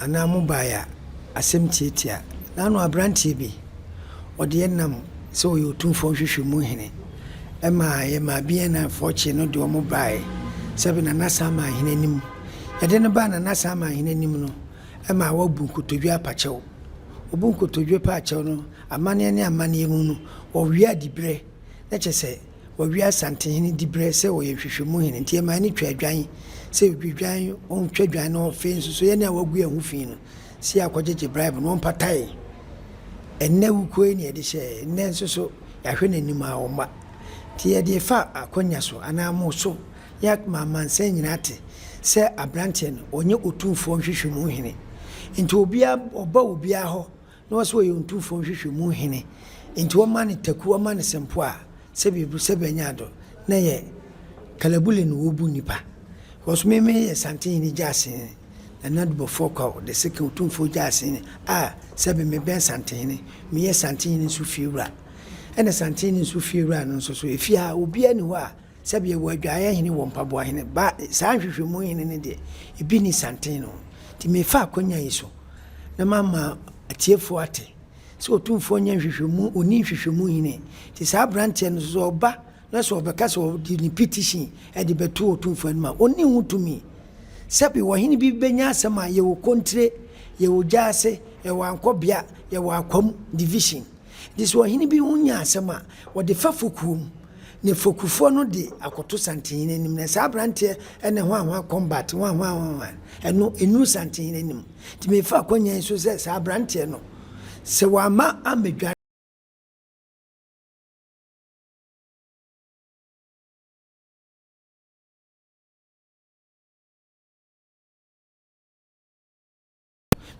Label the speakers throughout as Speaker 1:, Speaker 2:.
Speaker 1: anaa mo baeɛ a, asɛm tiatia. Naano aberanteɛ bi, ɔde yɛn nam sɛ ɔyɛ Otumfoɔ Nhwehwɛmu Hene, ɛmaa yɛmaa BNI foɔ kyee no de wɔn baeɛ sɛbe Nana Saman Hene anim. Yɛde no baa Nana Saman Hene anim no, ɛmaa wabu nkotodwe apakyɛw. Obu nkotodwe paakyɛw no, amanneɛ ne amanneɛ mu no, wɔwea diberɛ, na kyerɛ sɛ, Wɔawia Asantehene diberɛ sɛ ɔyɛ nhwehwɛmu hene nti ɛmaa ne twaa dwan sɛ ɔdwidwan ɔntwa dwan na ɔfei nso so yɛne a wagu yɛn ho fi no sɛ yɛakɔgyegye bribe no ɔmpatae. Ɛnnɛ wukuo yi na yɛde hyɛɛ nnɛ nso so yɛahwɛ n'anim a ɔmma. Nti yɛde refa akwanya so anaa mo so yɛama amansan nyinaa ate sɛ abranteɛ no ɔnyɛ otumfoɔ nhwehwɛmu hene nti obiara ɔba obiara hɔ Na ɔse ɔyɛ ontumfoɔ nhwehwɛmu hene, enti wɔma no taku, wɔma no sempo a, sɛbi ebu sɛbi ɛnyɛ ado, na ɛyɛ kalabule na wɔbu nnipa. Because me me yɛ Santehene Gyasehene, Nana Dubɔfoɔ Kwaw the second Otumfoɔ Gyasehene a sɛbi me bɛn Santehene, me yɛ Santehene nso fie wura. Ɛna Santehene nso fie wura no nso so, efie ha obiara nni hɔ a sɛbi yɛwɔ Adwaeɛ hene wɔ Mpaboa hene, ba saa nhwehwɛmu hene no deɛ ebi nni Santehene ho. Nti mefa akwanya yi so na mama atiefoɔ ate sɛ Otumfoɔ nyɛ nhwehwɛmu, ɔnni nhwehwɛmu hene. Nti saa aberanteɛ no nso sɛ ɔba na sɛ ɔbɛka sɛ ɔde ne petition de bɛto Otumfoɔ anim a, ɔnni ho tumi. Sɛbe ɔhene bi bɛnya asɛm a, yɛwɔ Kontire, yɛwɔ Gyaase, yɛwɔ Ankɔbea, yɛwɔ Akwam division. Nti sɛ ɔhene bi ho nya asɛm a, wɔde fa fokuo mu, na fokufoɔ no de akɔto Santehene anim. Na saa aberanteɛ ne hwanhwa combat, hwanhwa hwanhwa, ɛno ɛnuru Santehene anim. Nti mefa akwanya yi so sɛ saa aberanteɛ no, sɛ wamma ammɛdware.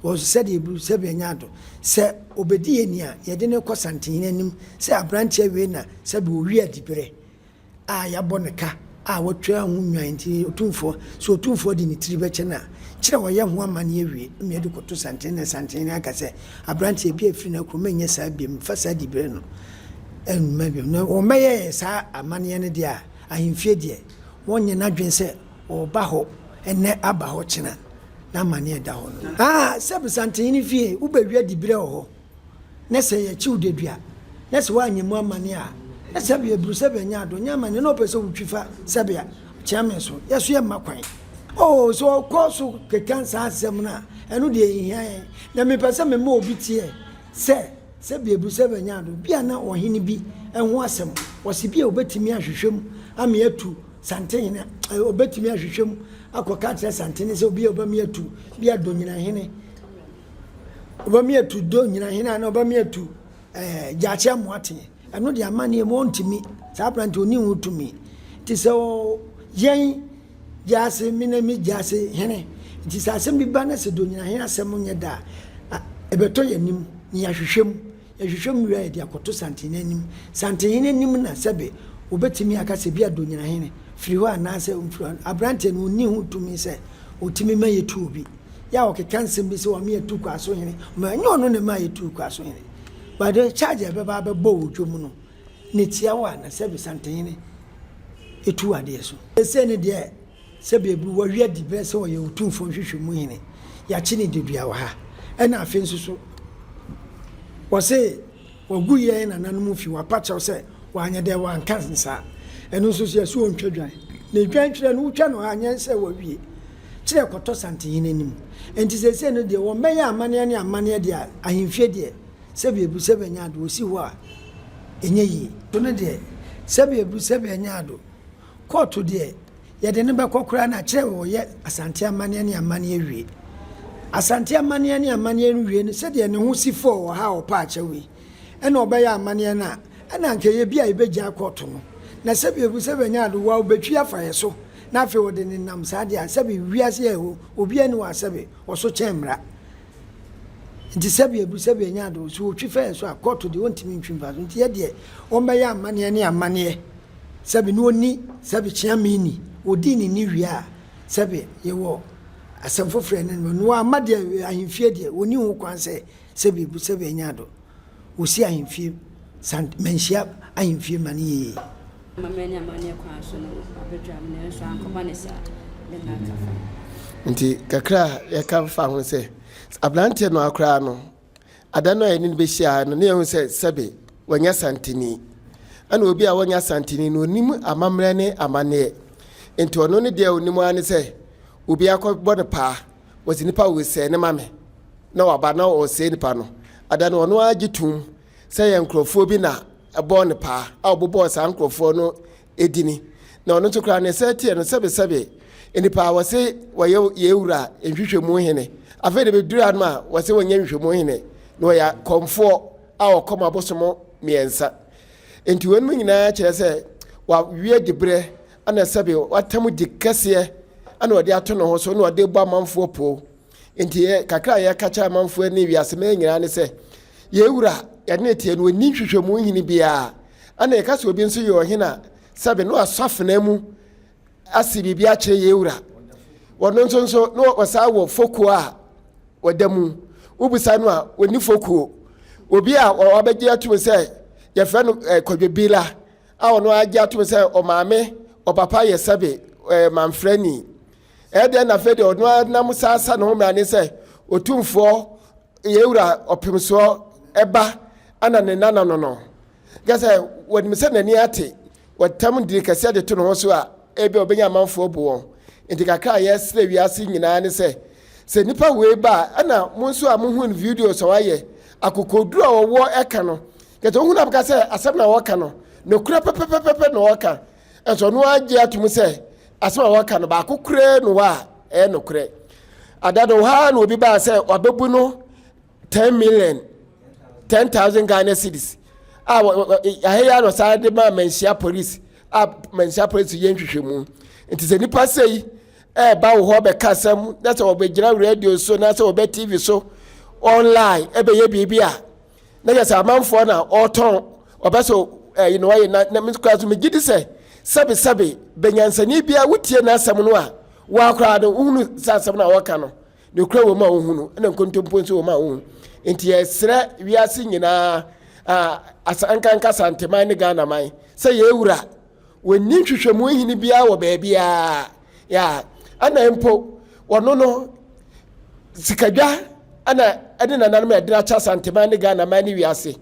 Speaker 1: Because sɛdeɛ ɛburu sɛdeɛ ɛnyɛ ado sɛ ɔbɛdi yɛn ni a, yɛde no kɔ Santehene anim sɛ aberanteɛ wei na sɛdeɛ ɔwi adiberɛ a yɛabɔ no ka a watwa ho nnwan nti Otumfoɔ, sɛ Otumfoɔ de ne tiri bɛkyɛ no a, kyerɛ ɔyɛ ho amanneɛ wie ma yɛde kɔto Santehene na Santehene aka sɛ aberanteɛ bi a ɛfiri n'akuro mɛnyɛ saa biom, mfa saa diberɛ no mma biom. Na wɔmmɛyɛ yɛn saa amanneɛ no deɛ a, ahemfie deɛ wɔnyɛ n'adwene sɛ ɔreba hɔ ɛnnɛ aba hɔ kyena. N'amanneɛ da hɔ no. Ah, sɛ Besantehene fie, wobɛwia diberɛ wɔ hɔ, na sɛ yɛkye wo dadua, na sɛ woanyɛ mu amanneɛ a, na sɛbe aburu, sɛbe ɛnyɛ ado, nyɛ amanneɛ, na ɔpɛ sɛ wotwi fa sɛbe a, Kyeame so, yɛ so yɛmma kwan. Oh, sɛ ɔkɔ so keka saa asɛm no a, ɛno deɛ ɛnhia yɛn. Na mepɛ sɛ mema obi teɛ sɛ, sɛbe aburu, sɛbe ɛnyɛ ado, bi a na ɔhene bi ho asɛm, ɔse bi a ɔbɛtumi ahwehwɛ mu ama yɛatu Santehene, ɔbɛtumi ahwehwɛ mu akɔka akyerɛ Santehene sɛ obi a ɔbɛme atu bi a Donyinahene, ɔbɛme atu Donyinahene anaa ɔbɛme atu ɛɛ Gyaakye Amoateɛ. Ɛno deɛ amanneɛ mu ɔntumi, saa aberante ɔnni ho tumi. Nti sɛ yɛn Gyaase, me na me Gyaase hene, nti sɛ asɛm bi ba na sɛ Donyinahene asɛm nyɛ da a, ɛbɛtɔ yɛn anim na yɛahwehwɛ mu. Yɛhwehwɛ mu wie a, yɛde akɔto Santehene anim. Santehene anim na sɛbe wɔbɛtumi aka sɛ ebia Donyinahene firi hɔ anaasɛ ɔmfiri hɔ. Aberanteɛ no, ɔnni ho tumi sɛ ɔtumi ma yɛtu obi. Yɛ a ɔkeka nsɛm bi sɛ wama yɛatu Kwasohene. Ma ɛnyɛ ɔno na ɛmaa yɛtuu Kwasohene. But the charge a ɛbɛba abɛbɔ wɔ dwom no, ne tiawa na sɛbe Santehene tu adeɛ so. Seesei no deɛ, Sɛ baabi wɔwe adi berɛ sɛ ɔyɛ Otumfoɔ nhwehwɛmu hene, yɛakye no dedua wɔ ha. Ɛna afei nso so, wɔse wagu yɛn nananom fi, wapa kyɛw sɛ wanyɛ dɛ wanka nsa. Ɛno nso so yɛse ɔntwa dwan. Na dwan twerɛ no, wotwa no ha nyɛ sɛ wawie. Kyerɛ kɔtɔ Santehene anim. Enti seesei no deɛ wɔmmɛyɛ amanneɛ ne amanneɛ deɛ a, ahemfie deɛ, sɛbi abu sɛbi anya ado, wɔsi hɔ a, ɛnyɛ yie. So no deɛ, sɛbi abu sɛbi anya ado, Kɔɔto deɛ, yɛde no bɛkɔ koraa na kyerɛ wɔyɛ Asante amanneɛ ne amanneɛ wie. Asante amanneɛ ne amanneɛ no wie no, sɛdeɛ ne ho si fɔɔ wɔ ha a ɔpɛ akyɛw yi, ɛna ɔbɛyɛ amanneɛ no a, ɛna anka ɛyɛ bi a yɛbɛgyaa kɔɔto no. Na sɛbi ɛbu sɛ bɛnya adowa, ɔbɛtwi afa yɛ so, na afei ɔde nenam saa deɛ a, sɛbi wiase yɛ hɔ, obiara nni hɔ a sɛbi ɔso kyɛn mmara. Nti sɛbi ɛbu sɛbi ɛnya adowa, sɛ ɔtwi fa yɛ so a, kɔɔto deɛ ɔntumi ntwi mfa so. Nti yɛ deɛ, wɔmmɛyɛ amanneɛ ne amanneɛ. Sɛbe na ɔnni sɛbe kyeame nni, ɔdii ne ni wie a, sɛbe yɛwɔ asɛm foforɔ ɛne no, na wamma deɛ ahemfie deɛ, ɔnni ho kwan sɛ sɛbe ɛbu sɛbe ɛnya ado, ɔsi ahemfie sant manhyia ahemfie ma no yɛ yie.
Speaker 2: Amammerɛ ne amanneɛ kwan so no wabɛdwa mu, nanso ankɔba ne saa, ne na aka fa. Nti kakra a yɛka fa ho sɛ aberanteɛ no akoraa no, ada no a yɛne no bɛhyiaa no, ne yɛhu sɛ sɛbe wanya santini. Ɛna obi a wanya santini no, onim amammerɛ ne amanneɛ. Nti ɔno ne deɛ onim ara ne sɛ obi akɔbɔ no paa, wɔsi nipa wei sɛe ne ma me, na waba na ɔsɛe nipa no. Ada no ɔno ara gye tom sɛ yɛ nkurɔfoɔ bi na ɛbɔɔ no paa a ɔbobɔɔ saa nkurɔfoɔ no edini. Na ɔno nso koraa ne sɛ teɛ no, sɛbesɛbe nnipa a wɔse wɔyɛ yɛn wura nhwehwɛmu hene, afei de bɛduru ano a wɔse wɔnyɛ nhwehwɛmu hene, na wɔyɛ kɔmfoɔ a ɔkɔm abosom mmiɛnsa. Nti weinom nyinaa kyerɛ sɛ wawie diberɛ ana sɛbe watam di kɛseɛ ana ɔde ato ne ho so na ɔde bɔ amanfoɔ poo. Nti yɛ kakra a yɛka kyerɛ amanfoɔ ne wiase mmaa nyinaa ne sɛ yɛn wura yɛne ne teɛ no ɔnni nhwehwɛmu hene biara. Ɛna yɛka sɛ obi nso yɛ ɔhene a sɛbe na wasɔ afena mu ase biribi akyerɛ yɛn wura. Wɔno nso nso na wɔsaa wɔ fokuo a wɔda mu. Wobisa no a wɔnni fokuo. Obi a wabɛgye atum sɛ yɛfrɛ no Kwadwo Bila a ɔno agye atum sɛ ɔmaame ɔpapa yɛ sɛbe mamfrani. Ɛyɛ dɛn na afei deɛ ɔno ara nam saa sa ne ho mmrane sɛ Otumfoɔ yɛn wura ɔpemsoɔ ba ana ne nana no no? Kyerɛ sɛ wɔnim sɛ n'ani ate, wɔtam dini kɛseɛ de to ne ho so a, ebia ɔbɛnya amanfoɔ abu wɔn. Nti kakra a yɛsrɛ wiase nyinaa ne sɛ, sɛ nipa wei ba a, ɛna mo nso a mohun videos a wayɛ, akokoduru a ɔwɔ ɛka no, kyerɛ sɛ wohunu a bɛka sɛ asɛm na ɔka no, nokorɛ pɛpɛpɛpɛ na ɔka. Nso ɔno ara gye atom sɛ asɛm a wɔka no baako koraa nu hɔ a ɛyɛ nokorɛ. Ada no hɔ ara na obi baa sɛ wabɛbu no 10 million 10,000 Ghana cedis a ahɛ yi ara na ɔsan de maa Manhyia police a Manhyia police yɛ nhwehwɛmu. Nti sɛ nipa sei ɛreba wo hɔ bɛka asɛm na sɛ wɔbɛgyina radio so na sɛ wɔbɛ TV so online ɛbɛyɛ biribi a na yɛ sɛ amanfoɔ na ɔretɔn ɔbɛ so ɛyi na ɔyɛ na na kura so megye di sɛ sɛbesɛbe bɛnyansani bia wotie n'asɛm no a wɔakora no wohunu sɛ asɛm no a wɔka no ne kura wɔ mu a wohunu ɛna nkontompo nso wɔ mu a wohunu. Nti yɛsrɛ wiase nyinaa asankanka Asanteman ne Ghana man sɛ yɛwura wɔnni nhwehwɛmu hene biara wɔ baabiara ya ɛna mpo wɔno no sikadwa ɛna ɛne nananom a ɛde akyɛ Asanteman ne Ghana man ne wiase.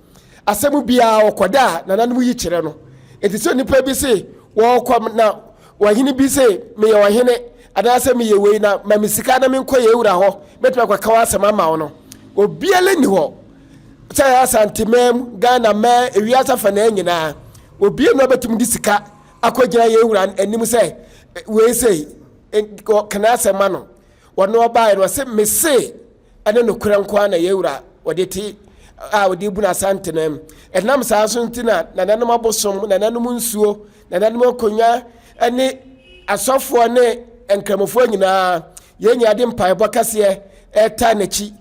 Speaker 2: Asɛm biara ɔkɔda a nananom yi kyerɛ no. Nti sɛ nipa bi se wɔkɔ na ɔhene bi se meyɛ ɔhene anaasɛ meyɛ wei na ma me sika na menkɔ yɛ wura hɔ mɛtumi akɔka w'asɛm ama wo no, obiara nni hɔ sɛ Asanteman mu, Ghana man, ewiase afanaa nyinaa, obiara nni hɔ bɛtumi de sika akɔgyina yɛ wura anim sɛ wei sei kana asɛm ma no. Wɔno ɔbaeɛ no ɔse mese ɛne nokorɛ nko ara na yɛn wura wɔde te a wɔde bu n'asantenam. Ɛnam saa so nti na nananom abosom, nananom nsuo, nananom akonnwa ne asɔfoɔ ne nkramofoɔ nyinaa, yɛn nyinaa de mpaebɔ kɛseɛ ɛretaa n'akyi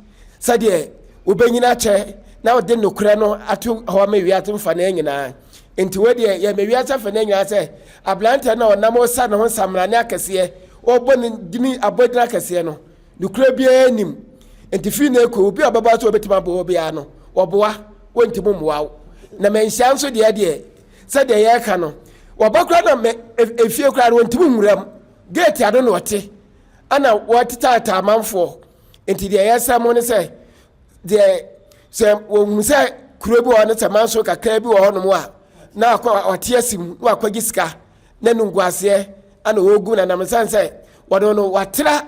Speaker 2: sɛdeɛ wɔbɛnyini akyɛ na wɔde nokorɛ no ato hɔ ama wiase mfanaa nyinaa. Nti wei deɛ yɛma wiase afanaa nyinaa sɛ aberanteɛ no a ɔnam resa ne ho nsamrane akɛseɛ, ɔrebɔ ne dini abɔdini akɛseɛ no, Nokorɛ biara nnim. Enti firi nnɛ rekɔ, obi a ɔbɛba sɛ ɔbɛtumi aboa wo biara no, wɔboa, wɔntumi mmoa wo. Na manhyia nso deɛ deɛ, sɛdeɛ yɛreka no, wɔba koraa na mɛ efie koraa no wɔntumi nwura mu. Gate ano na ɔte, ɛna wɔtetaataa amanfoɔ. Enti deɛ yɛsrɛ mo ne sɛ, deɛ sɛ wɔhunu sɛ kuro bi wɔ hɔ ne sɛ manso kakra bi wɔ hɔnom a, na akɔ ɔte asi mu na wakɔgye sika na nunguaseɛ ɛna ɔregu no nam sane sɛ wɔde no watra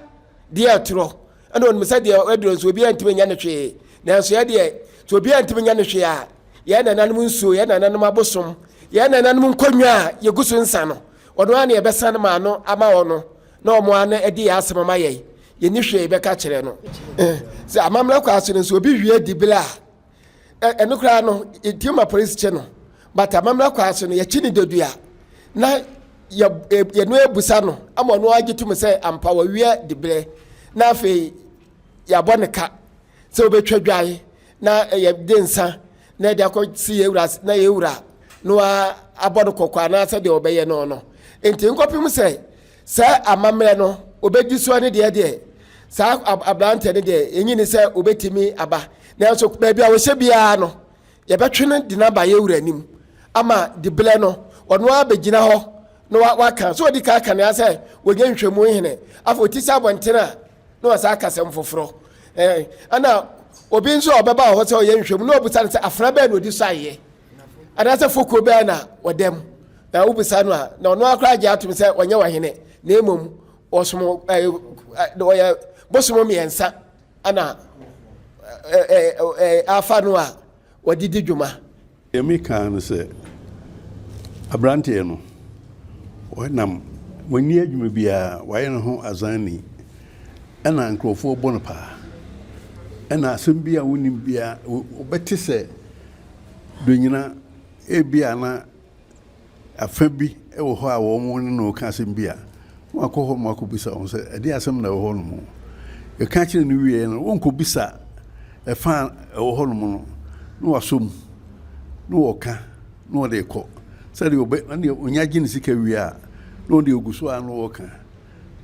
Speaker 2: deɛ ɛtorɔ ɛna ɔnim sɛ deɛ aduro nso obiara ntumi nyɛ no hwee. Nanso yɛ deɛ sɛ obiara ntumi nyɛ no hwee a, yɛn nananom nsuo, yɛn nananom abosom, yɛn nananom nkonnwa a yɛgu so nsa no, ɔno ara na yɛbɛsan ma ano ama ɔno na ɔmo ara na ɛde yɛn asɛm ama yɛn. Yɛnni hwee bɛka kyerɛ no. Sɛ amammerɛ kwan so no nso obi wie dibere a, ɛno koraa no yɛtumi ma polisi kye no, but amammerɛ kwan so no yɛkye ne dodua na yɛno abusa no ama ɔno agye tom sɛ ampa wawia diberɛ, na afei yɛabɔ ne ka sɛ wobɛtwa dwan na yɛde nsa na yɛde akɔ si yɛwura na yɛwura no abɔ no kɔkɔ anaasɛ deɛ ɔbɛyɛ no no. Nti nkɔpem sɛ Sɛ amammerɛ no obedi soɔ no deɛ deɛ, saa aberanteɛ no deɛ, yɛnyi ne sɛ obetumi aba. Nanso baabi a ɔhyɛ biara no, yɛbɛtwe no de no aba yɛn wura anim ama diberɛ no, ɔno ara bɛgyina hɔ na waka. So ɔdi kan ka no ara sɛ wɔnyɛ nhwehwɛmu hene. Afei ɔti sɛ abɔnten a, na wasan aka asɛm foforɔ. Ɛɛ, ɛna obi nso a ɔbɛba wɔ hɔ sɛ ɔyɛ nhwɛmu na ɔbusa no sɛ afena bɛn na ɔdi so ayɛ anaasɛ fokuo bɛn na ɔda mu na wobisa no a na ɔno akora agye atom sɛ ɔnyɛ ɔhene na mmom ɔsom ɛɛ ɔyɛ bosom mmiɛnsa ɛna ɛɛ ɛɛ afa no a wɔde di dwuma.
Speaker 3: Deɛ meka ara ne sɛ, aberanteɛ no, ɔnam, wanni adwuma biara, wayɛ ne ho azanni, ɛna nkurɔfoɔ bɔ no paa. Ɛna asɛm bi a wonnim biara, wobɛte sɛ Donyina, ebia na Afa bi wɔ hɔ a wɔn ne no reka asɛm bi a, na wakɔ hɔ ma wakɔbisa wɔn sɛ, ɛdeɛn asɛm na ɛwɔ hɔnom? Yɛka kyerɛ no wieɛ no, wɔnkɔbisa ɛfa a ɛwɔ hɔnom no, na wasɔ mu, na wɔka, na wɔde rekɔ. Sɛdeɛ ɔbɛ, ɛnneɛ ɔnya gye ne sika wie a, na ɔde ɔgu so a na ɔreka.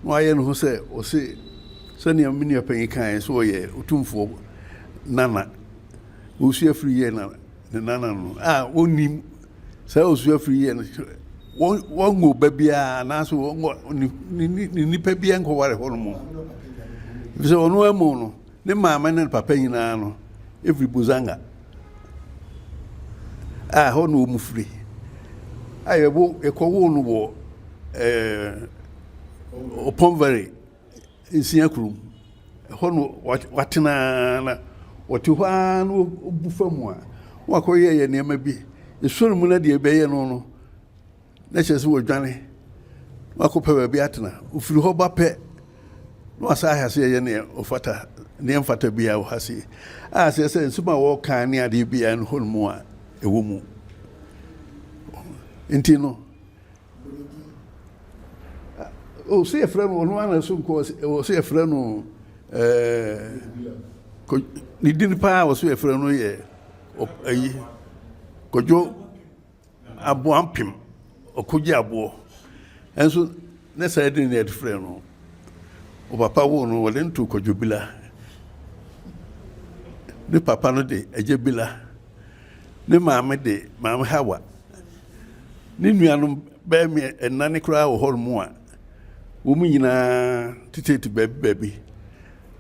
Speaker 3: Na wayɛ ne ho sɛ ɔse, sɛdeɛ me nua panyin kaeɛ sɛ ɔyɛ otumfoɔ nana. Ɔsua firi yɛ na ne nana no a ɔnnim Saa osu afiri yɛ no, wɔnwo ba biara anaasɛ wɔnwo ne nipa biara nkɔware hɔ nom. Efisɛ ɔno amu no, ne maame ne ne papa nyinaa no efiri Bozanga a ɛhɔ na wɔn firi. A yɛwo yɛkɔwoo no wɔ ɛɛ Opɔnvɛre. Nsia kurom. Ɛhɔ na watena ara na ɔte hɔ ara na ɔbu fa mu a, na wakɔyɛyɛ nneɛma bi. Ɛsɔ ne mu na deɛ ɛbɛyɛ no no, na kyerɛ sɛ wadwane na wakɔpɛ baabi atena. Ɔfiri hɔ ba pɛ na wasan ahyɛ aseɛ yɛ neɛ ɔfata, neɛ mfata biara wɔ ha sei. A kyerɛ sɛ nsɛm a wɔreka ne adeɛ biara no hɔ no mu a ɛwɔ mu. Nti no, O sɛ yɛfrɛ no ɔno ara na so nkɔ wɔ sɛ yɛfrɛ no ɛɛ ne din paa wɔ so yɛfrɛ no yɛ ayi Kwadwo Aboampem ɔkogye aboɔ ɛnso ne saa din na yɛde frɛ no ɔpapa wo no wɔde no to Kwadwo Bila ne papa no de Agya Bila ne maame de Maame Hawa Ne nuanom bɛyɛ nnan koraa wɔ hɔnom a wɔn nyinaa tetete baabi baabi.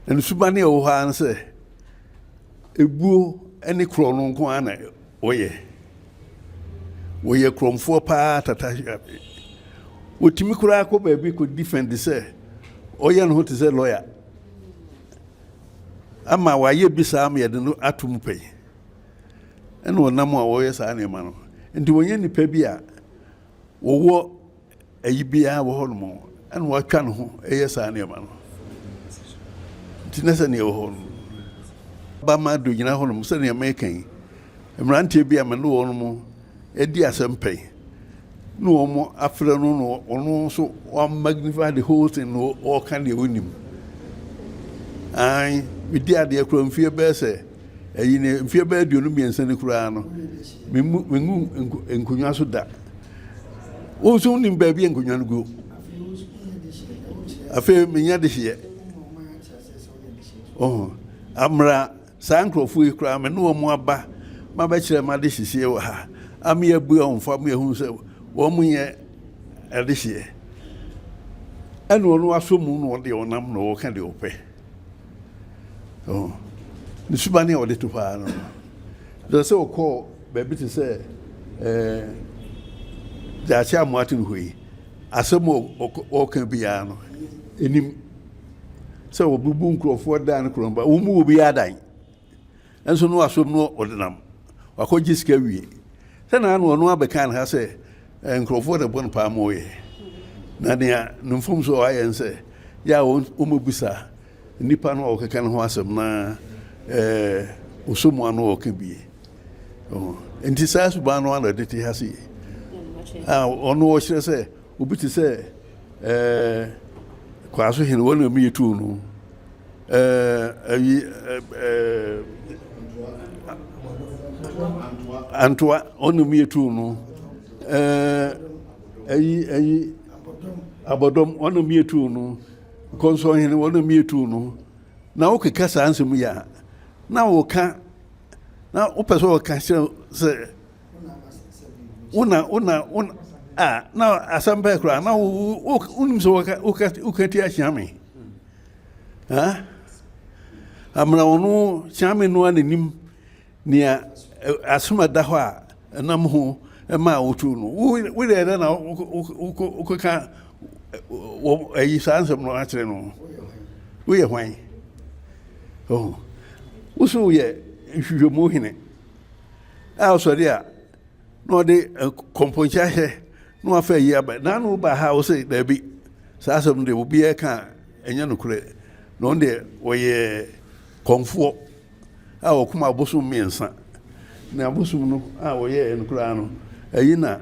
Speaker 3: Na ne suban a ɛwɔ hɔ ara ne sɛ, ebuo ne korɔno nko ara na wɔyɛ. Wɔyɛ korɔmfoɔ paa tata. Wɔtumi koraa kɔ baabi kɔ defend sɛ ɔyɛ ne ho te sɛ lɔya. Ama wɔayɛ bi saa ama yɛde no ato mu pɛn. Ɛna ɔnam a wɔyɛ saa nneɛma no. Nti wɔnyɛ nnipa bi a wɔwɔ ayi biara wɔ hɔnom ɛna wɔatwa ne ho ɛyɛ saa nneɛma no. Nti na sɛ nea ɛwɔ hɔ no ba ma do gyina hɔnom sɛnea meka yi, mmeranteɛ bi a me ne wɔn adi asɛm pɛn na wɔn afrɛ no na ɔno nso wɔn magnify the whole thing na ɔreka deɛ ɔnim. Ae, medi adeɛ koraa mfie bɛyɛ sɛ Ɛyi ne mfeɛ bɛyɛ 23 ni koraa no, mengu mengu nkonnwa so da. Wo nso wonim baabi a nkonnwa no gu. Afei menya de hyeɛ. Oh, amra saa nkurɔfoɔ yi koraa me ne wɔn aba mabɛkyerɛ m'ade hyehyeɛ wɔ ha. Ame abua wɔn fa me ahunu sɛ wɔn nyɛ adehyeɛ. Ɛna ɔno asɔ mu na ɔde ɔnam na ɔka deɛ ɔpɛ. Ne suban a ɔde to hɔ ara no no. Ɛsɛ sɛ ɔkɔ baabi te sɛ ɛɛ Gyaakye Amoaten hɔ yi, asɛm a ɔka biara no, ɛnim sɛ wɔbubu nkurɔfoɔ dan no korɔmba, wɔn mu obiara dan. Nso no asom no ɔdenam, wakɔgye sika wie. Sɛ na ano ɔno abɛka no ha sɛ nkurɔfoɔ na ɛbɔ no paa ma ɔyɛ. Na nea ne mfomso a wayɛ ne sɛ, yɛ a wɔmmɛbisa nnipa no a wɔkeka ne ho asɛm na ɔsɔ mu ano ɔka bie. Nti saa suban no ana ɛde te ha sei. A ɔno ɔkyerɛ sɛ obi te sɛ Kwaaso hene wɔn na wɔyɛ tuo no. Ayi Antoa wɔn na wɔyɛ tuo no. Ayi ayi Abɔdɔm wɔn na wɔyɛ tuo no. Nkɔnsɔnhene wɔn na wɔyɛ tuo no. Na wokeka saa nsɛm yi a na woka na wopɛ sɛ wɔka kyerɛ sɛ wo na wo na wo a na asɛm bɛɛ koraa na wo wonim sɛ wɔka woka woka ti ahyia me. Ha? Amena ɔno Kyame no ara n'anim nea asɛm a ɛda hɔ a ɛnam ho ma a wotu no. Wo wo deɛ dɛn na wokɔka wɔ ayi saa nsɛm no akyerɛ no? Woyɛ hwan? Oh. Wo so woyɛ nhwehwɛmu hene a ɔsɔre a na ɔde kɔmpɔnkye ahyɛ na wafa ayi aba na ano ba ha wo sɛ daabi saa asɛm no deɛ obiara ka a ɛnyɛ nokorɛ na ɔno deɛ ɔyɛ kɔmfoɔ a ɔkom abosom mmiɛnsa na abosom no a ɔyɛɛ no koraa no ɛyi na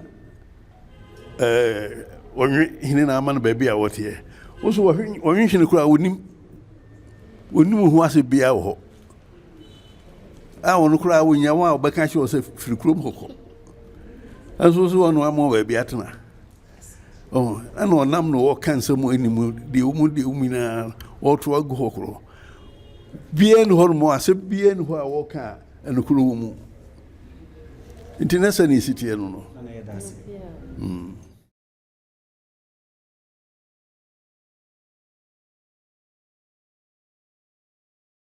Speaker 3: ɛɛ ɔnwe hene na ama no baabi a wɔteɛ wo so ɔnwe hene koraa ɔnim ɔnim ho asɛm biara wɔ hɔ a wɔn koraa wɔnya wɔn a wɔbɛka kyerɛ sɛ firi kurom kɔkɔ ɛnso so wɔn ama baabi atena ɛna ɔnam na ɔka nsɛm anim deɛ wɔn deɛ wɔn nyinaa wɔto agu hɔ korɔ biara ni hɔ nom asɛm biara ni hɔ a wɔka a ɛnokoro wɔ mu nti na sɛ ne esi teɛ no no. Mm.